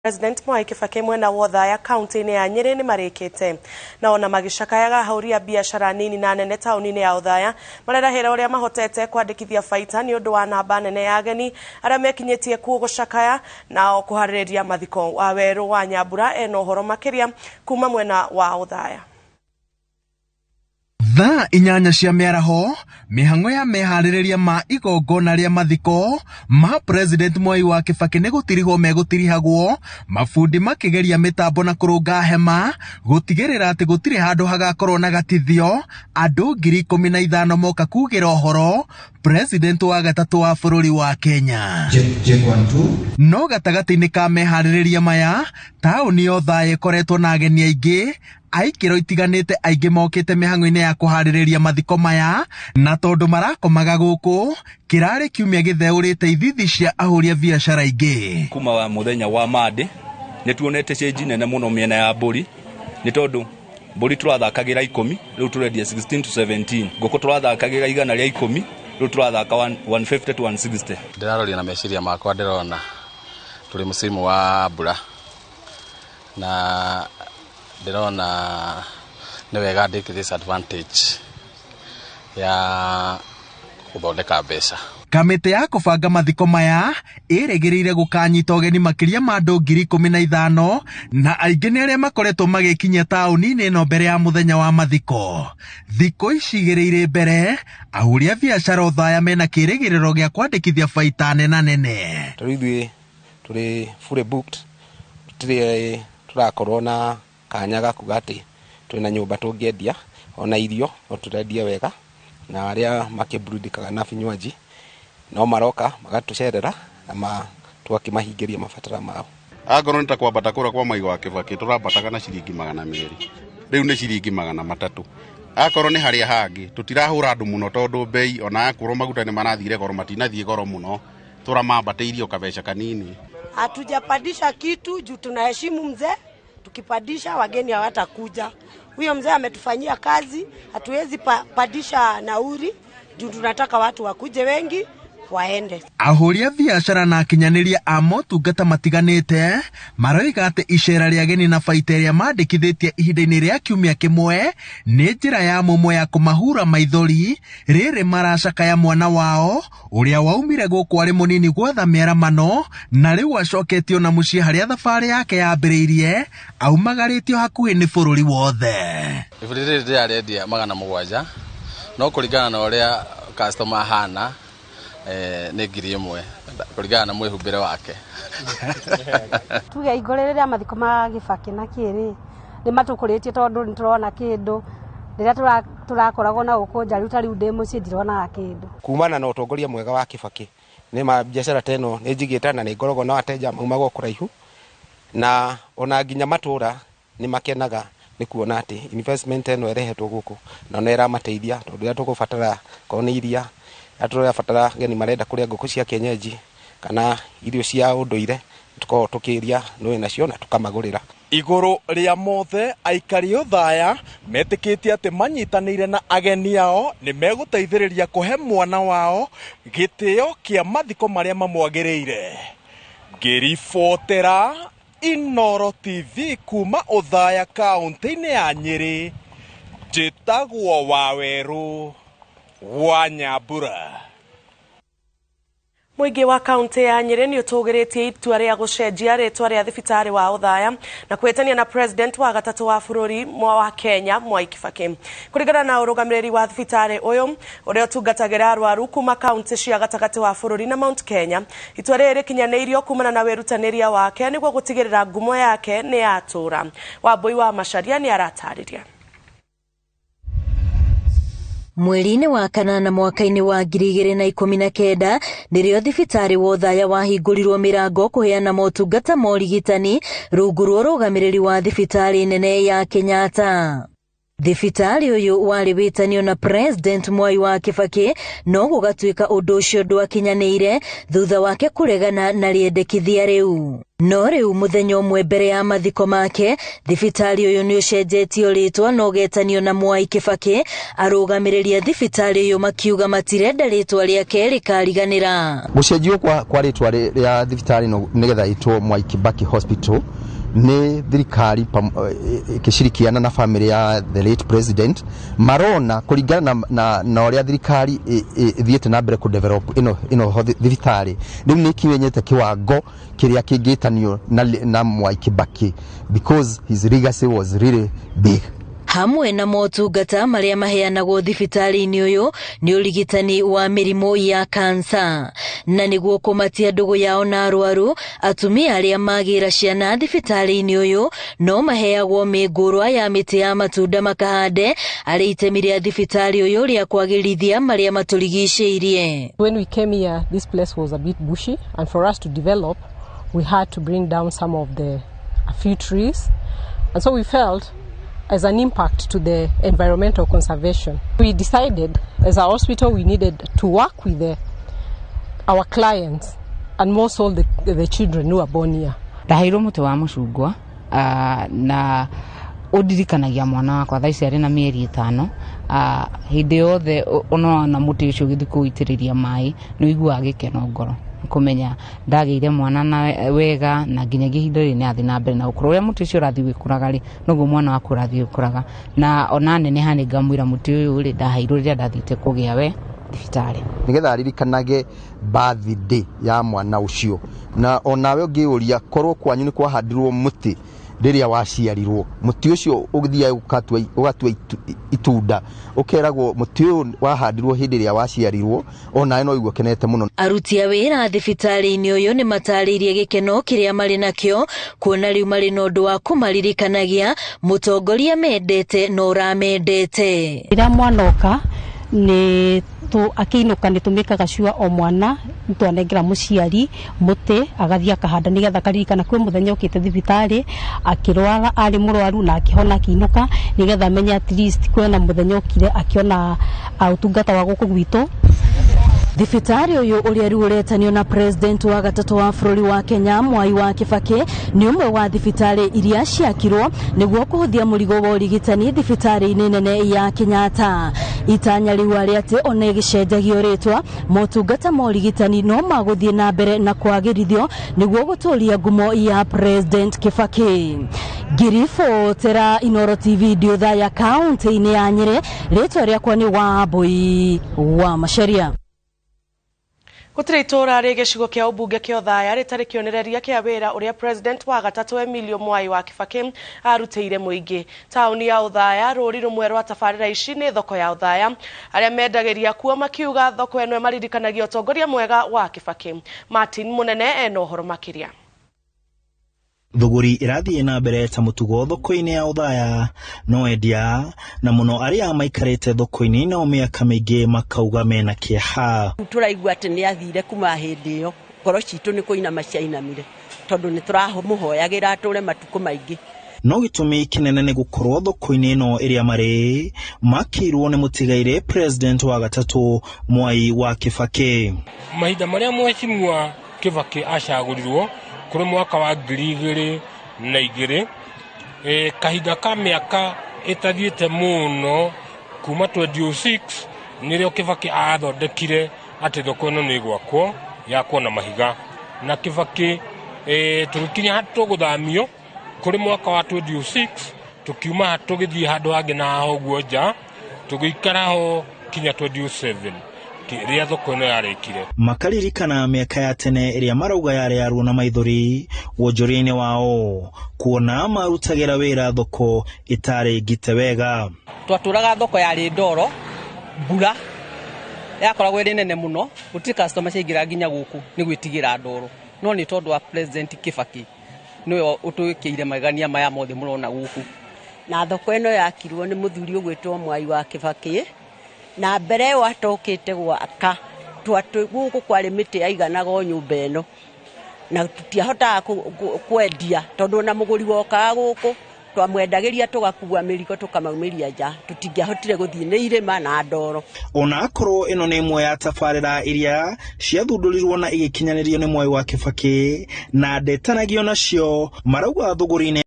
President Mwai Kibaki mwena wa Othaya kaunti-inĩ ya Nyĩrĩ nĩ marĩkĩte na ona magĩcakayaga ahũri a biacara nini na nene taũni-inĩ ya Othaya marerahĩra ũrĩa mahotete kwandĩkithia baita nĩ ũndũ wa namba nene ya ageni arĩa mekinyĩtie kuo gũcakaya nao kũharĩrĩria mathiko. Wawerũ wa Nyambura ena ũhoro makĩria kuma mwena wa Othaya. Thaa 8 cia mĩaraho, mĩhang'o ya meharĩrĩria ma igongona rĩa mathiko ma President Mwai wa Kibaki nĩ gũtirihwo megũtirihagwo, mabundi makĩgeria mĩtambo na kũrũnga hema, gũtigĩrĩra atĩ gũtirĩ handũ hagakorwo na gatithio, andũ 15,000 moka kugĩra ũhoro President wa gatatũ wa bũrũri wa Kenya. No gatagatĩ-inĩ ka meharĩrĩria maya, taũni ya Othaya ĩkoretwo na ageni aingĩ, aikĩro itiganĩte aingĩ mokĩte mĩhang'o-inĩ ya kũharĩrĩria mathiko maya, na tondũ marakomaga gũkũ, kĩrarĩ kiumia gĩtheũrĩte ithithi cia ahũri a biacara aingĩ. Kuma wa mũthenya wa Monday, nĩ tuonete change nene mũno mĩena ya mbũri, nĩ tondũ mbũri tũrathakagĩra 10, rĩu tũrendia 16 to 17, ngũkũ tũrathakagĩra 110, rĩu tũrathaka 150 to 160. Ndĩraroria na meciria makwa ndĩrona tũrĩ mũsimu wa mbura na ndĩrona nĩ wega ndĩke this advantage ya gũthondeka mbeca. Kamĩtĩ ya kũbanga mathiko maya ĩrĩgĩrĩire gũkanyita ũgeni makĩria ma andũ 15,000 na aingĩ nĩ arĩa makoretwo magĩkinyia taũni-inĩ ĩno mbere ya mũthenya wa mathiko. Thikũ ici igĩrĩ irĩ mbere, ahũri a biacara Othaya mena kĩrĩgĩrĩro gĩa kwandĩkithia baita nena nene. Tondũ ithuĩ tũrĩ fully booked, tũtirĩ tũrakorwo na kanya ga kuga atĩ twĩna nyũmba tũngĩendia, ona irio no tũrendie wega, na arĩa makĩburudikaga na vinywaji no maroka magatũcerera na tũgakĩmahingĩria mabatara mao. Angorwo nĩ ta kwambata kũrĩa kwa Mwai wa Kibaki tũrambataga na ciringi 200, rĩu nĩ ciringi 300. Akorwo nĩ harĩa hangĩ tũtirahũra andũ mũno tondũ bei ona akorwo maguta nĩ marathire goro matinathiĩ goro mũno, tũramambatĩirie o kabeca kanini. Hatujapandisha kitu juu tunaheshimu mzee, tukipandisha wageni hawatakuja. Huyo mzee ametufanyia kazi, hatuwezi pandisha nauri juu tunataka watu wakuje wengi waende. Ahũri a biacara na akinyanĩria a motungata matiganĩte maroiga atĩ icera rĩa ageni na baita ĩrĩa mandĩkithĩtie ihinda-inĩ rĩa kiumia kĩmwe nĩ njĩra ya mũmwe ya kũmahura maithori rĩrĩ maracakaya mwana wao ũrĩa waumire gũkũ arĩ mũnini gwetha mĩaramano na rĩu acoketio na mũciĩ harĩa thabarĩ yake yambĩrĩirie aumagarĩtio hakuhĩ nĩ bũrũri wothe. Iburi rĩrĩ ndĩrarendia 700 no kũringana na ũrĩa customer ahana nĩ 1,000 kũringana na mwĩhumbĩre wake. Tuge igũrũ rĩrĩa mathiko ma Kibaki na kĩrĩ nĩ matũkũrĩtie tondũ nĩ tũrona kĩndũ rĩrĩa tũrakoragwo na gũkũ nja rĩu ta rĩu ndĩ mũciĩ ndironaga kĩndũ. Kumana na ũtongoria mwega wa Kibaki nĩ ma biacara ta ĩno nĩ njigĩte na nĩ ngoragwo na ateja maumaga kũraihu na ona nginya matũra nĩ makenaga nĩ kuona atĩ investment ĩno ĩrehetwo gũkũ na nĩ ĩramateithia tondũ rĩrĩa tũgũbatara korwo nĩ iria tũrabatara ageni marenda kũrĩa ngũkũ cia kienyeji kana irio cia ũndũire tũkoragwo tũkĩria nũĩ nacio na tũkamagũrĩra. Igũrũ rĩa mothe aikari Othaya metĩkĩtie atĩ manyitanĩire na ageni ao nĩ megũteithĩrĩria kũhe mwana wao gĩtĩo kĩa mathiko marĩa mamwagĩrĩire. Ngĩribotera Inooro TV kuma Othaya kaũntĩ-inĩ ya Nyĩrĩ, njĩtagwo Wawerũ wa Nyambura. Mũingĩ wa kaunti ya Nyĩrĩ nĩ ũtũgĩrĩtie itua rĩa gũcenjia rĩtwa rĩa thibitarĩ wa Othaya na kwĩtania na president wa gatatũ wa bũrũri wa Kenya Mwai Kibaki. Kũringana na ũrũgamĩrĩri wa thibitarĩ ũyũ ũrĩa ũtungatagĩra arwaru kuma kaunti cia gatagatĩ wa bũrũri na Mount Kenya, itua rĩrĩ rĩkinyanĩirio kumana na wĩrutanĩria wake nĩguo gũtigĩrĩra ngumo yake nĩ yatũra. Wambui wa Macharia nĩ aratarĩria. Mweri-inĩ wa kanana mwaka-inĩ wa 2019 nĩrĩo thibitarĩ wa Othaya wahingũrirwo mĩrango kũheana motungata ma ũrigitani rungu rwa ũrũgamĩrĩri wa thibitarĩ nene ya Kenyatta. Thibitarĩ ũyũ warĩ wĩtanio na President Mwai wa Kibaki, no gũgatuĩka ũndũ ũcio ndwakinyanĩire thutha wake kũregana na rĩendekithia rĩu. No rĩu mũthenya ũmwe mbere ya mathiko make, thibitarĩ ũyũ nĩ ũcenjetio rĩtwa na ũgetanio na Mwai Kibaki. Arũgamĩrĩri a thibitarĩ ũyũ makiuga matirenda rĩtwa rĩake rĩkariganĩra. Gũcenjio kwa rĩtwa rĩa thibitarĩ ĩno nĩgetha ĩtwo Mwai Kibaki Hospital nĩ thirikari ĩkĩcirikiana na family ya the late president, marona kũringana na ũrĩa thirikari ĩthiĩte na mbere kũ develop ĩno thibitarĩ, rĩu nĩ ĩkinyĩte kĩwango kĩrĩa kĩngĩtanio na Mwai Kibaki because his legacy was really big. Hamwe na motungata marĩa maheanagwo thibitarĩ-inĩ ũyũ nĩ ũrigitani wa mĩrimũ ya kansa, na nĩguo kũmatia ndũgũ yao na arwaru, atumia arĩa magĩra ciana thibitarĩ-inĩ ũyũ no maheagwo mĩngũrwa ya mĩtĩ ya matunda makahande arĩ itemi rĩa thibitarĩ ũyũ rĩa kwagĩrithia marĩa matũrigicĩirie. When we came here, this place was a bit bushy, and for us to develop, we had to bring down some of the a few trees, and so we felt as an impact to the environmental conservation. We decided as a hospital we needed to work with our clients and more so the children who are born here. Ndaheirwo mũtĩ wa mũcungwa na ũndirikanagia mwana wakwa thaa ici arĩ na mĩeri 5. Hĩndĩ yothe ũnona mũtĩ ũcio ũgĩthiĩ kũũitĩrĩria maĩ nĩ ũiguaga gĩkeno ngoro kũmenya ndagĩire mwana na wega, na nginyagia ihinda rĩrĩ nĩ athiĩ na mbere na gũkũra. Ũrĩa mũtĩ ũcio ũrathiĩ ũgĩkũraga rĩ, noguo mwana waku ũrathiĩ ũgĩkũraga, na ona neneha nĩ ngamwĩra mũtĩ ũyũ rĩ ndaheirwo rĩrĩa ndathiĩte kũgĩa we thibitarĩ, nĩgetha aririkanage birthday ya mwana ũcio. Na onawe ũngĩũria korwo kwanyu nĩ kwahandirwo mũtĩ rĩrĩa waciarirwo, mũtĩ ũcio ũgĩthiaga ũgatua itunda, ũkeragwo mũtĩ ũyũ wahandirwo hĩndĩ ĩrĩa waciarirwo, onawe no ũigue ũkenete mũno. Aruti a wĩra thibitarĩ-inĩ ũyũ nĩ matarĩirie gĩkeno kĩrĩa marĩ nakĩo kuona rĩu marĩ na ũndũ wa kũmaririkanagia mũtongoria mendete na ũramendete. Rĩrĩa mwana oka nĩ akĩinũka nĩ tũmĩkaga cua o mwana nĩtwanengera mũciari mũtĩ agathiĩ akahanda nĩgetha akaririkana kwĩ mũthenya ũkĩte thibitarĩ akĩrwara arĩ mũrwaru na akĩhona akĩinũka, nĩgetha amenye at least kwĩna mũthenya ũkire akĩona ũtungata wa gũkũ gwitũ. Thibitarĩ ũyũ ũrĩa rĩu ũretanio na President wa gatatũ wa bũrũri wa Kenya Mwai wa Kibaki nĩ ũmwe wa thibitarĩ iria ciakirwo nĩguo kũhũthia mũrigo wa ũrigitani thibitarĩ-inĩ nene ya Kenyatta. Itanya rĩu arĩ atĩ ona ĩgĩcenjagio rĩtwa, motungata ma ũrigitani no magũthiĩ na mbere na kwagĩrithio nĩguo gũtũria ngumo ya President Kibaki. Ngiribotera Inooro TV ndĩ Othaya kaunti-inĩ ya Nyĩrĩ, rĩtwa rĩakwa nĩ Wambui wa Macharia. Gũtirĩ itũũra rĩ gĩcigo kĩa ũmbunge kĩa Othaya rĩtarĩ kĩonereria kĩa wĩra ũrĩa President wa gatatũ Emilio Mwai wa Kibaki arutĩire mũingĩ. Taũni ya Othaya, rũri rũmwe rwa tabarĩra ici nĩ thoko ya Othaya. Arĩa mendagĩria kuo makiuga thoko ĩno ĩmaririkanagia ũtongoria mwega wa Kibaki. Martin Mũnene ena ũhoro makĩria. Thũgũri ĩrathiĩ na mbere ta mũtugo thoko-inĩ ya Othaya, no endia na mũno arĩa maikarĩte thoko-inĩ nao mĩaka mĩingĩ makauga mena kĩeha. Tũraigua atĩ nĩ athire kuma hĩndĩ ĩyo, ngoro citũ nĩ kũinama ciainamire tondũ nĩ tũramũhoyagĩra atũre matukũ maingĩ. No gĩtũmi kĩnene nĩ gũkorwo thoko-inĩ ĩno ĩrĩa marĩ makĩirwo nĩ mũtigaire President wa gatatũ Mwai wa Kibaki. Mahinda marĩa Mheshimiwa Kibaki acagũrirwo kũrĩ mwaka wa 2002, kahinda ka mĩaka ĩtathiĩte mũno kuma 2006 nĩrĩo Kibaki athondekire atĩ thoko ĩno nĩ ĩgwakwo yakwo na mahiga, na Kibaki tũgĩkinya handũ tũgũthamio kũrĩ mwaka wa 2006, tũkiuma tũgĩthiĩ handũ hangĩ na haha ũguo nja, tũgĩikara ho kinya 2007 rĩrĩa thoko ĩno yarĩkire. Makaririkana mĩaka ya tene ĩrĩa marauga yarĩ ya ruo na maithori wonjoria-inĩ wao, kuona marutagĩra wĩra thoko ĩtarĩ ngite wega. Twatũraga thoko yarĩ ndoro, mbura yakoragwo ĩrĩ nene mũno, gũtirĩ customer ciaingĩra nginya gũkũ nĩ gwĩtigĩra ndoro, no nĩ tondũ wa President Kibaki nĩwe ũtwĩkĩire magegania maya mothe mũrona gũkũ. Na thoko ĩno yakirwo nĩ mũthuri ũgwĩtwo Mwai wa Kibaki, na mbere ĩyo atokĩte gwaka gũkũ kwarĩ mĩtĩ yaiganaga o nyũmba ĩno, na tũtiahotaga kwendia tondũ ona mũgũri wokaga gũkũ Twamwendagĩria tũgakua mĩrigo tũkamaumĩria nja, tũtingĩahotire gũthiĩ nĩ irĩma na ndoro. Ona akorwo ĩno nĩ ĩmwe ya tabarĩra iria ciathundũrirwo na igĩkinyanĩrio nĩ Mwai wa Kibaki na ndetanagio nacio, marauga thũgũrĩ-inĩ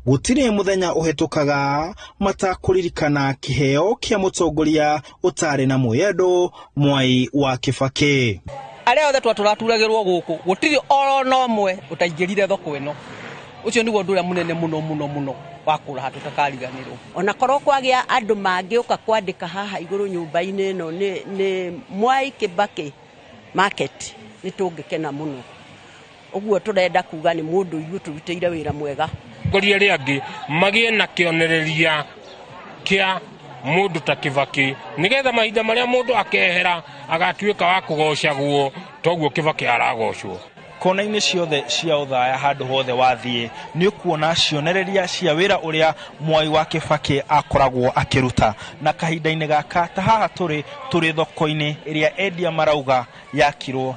gũtirĩ mũthenya ũhetũkaga matakũririkana kĩheo kĩa mũtongoria ũtarĩ na mwĩyendo Mwai wa Kibaki. Arĩa othe twatũraturagĩrwo gũkũ, gũtirĩ oro ũmwe ũtaingĩrire thoko ĩno. Ũcio nĩguo ũndũ ũrĩa mũnene mũno mũno mũno wa kũraha tũtakariganĩrwo. Ona korwo kwagĩa andũ mangĩũka kwandĩka haha igũrũ nyũmba-inĩ ĩno nĩ Mwai Kibaki Market, nĩ tũngĩkena mũno. Ũguo tũrenda kuga nĩ mũndũ ithuĩ tũrutĩire wĩra mwega. Atongoria arĩa angĩ magĩe na kĩonereria kĩa mũndũ ta Kibaki, nĩgetha mahinda marĩa mũndũ akehera agatuĩka wa kũgocagwo toguo Kibaki aragocwo. Kona-inĩ ciothe cia Othaya, handũ hothe wathiĩ nĩ ũkuona cionereria cia wĩra ũrĩa Mwai wa Kibaki akoragwo akĩruta. Na kahinda-inĩ gaka ta haha tũrĩ thoko-inĩ ĩrĩa endia marauga yakirwo.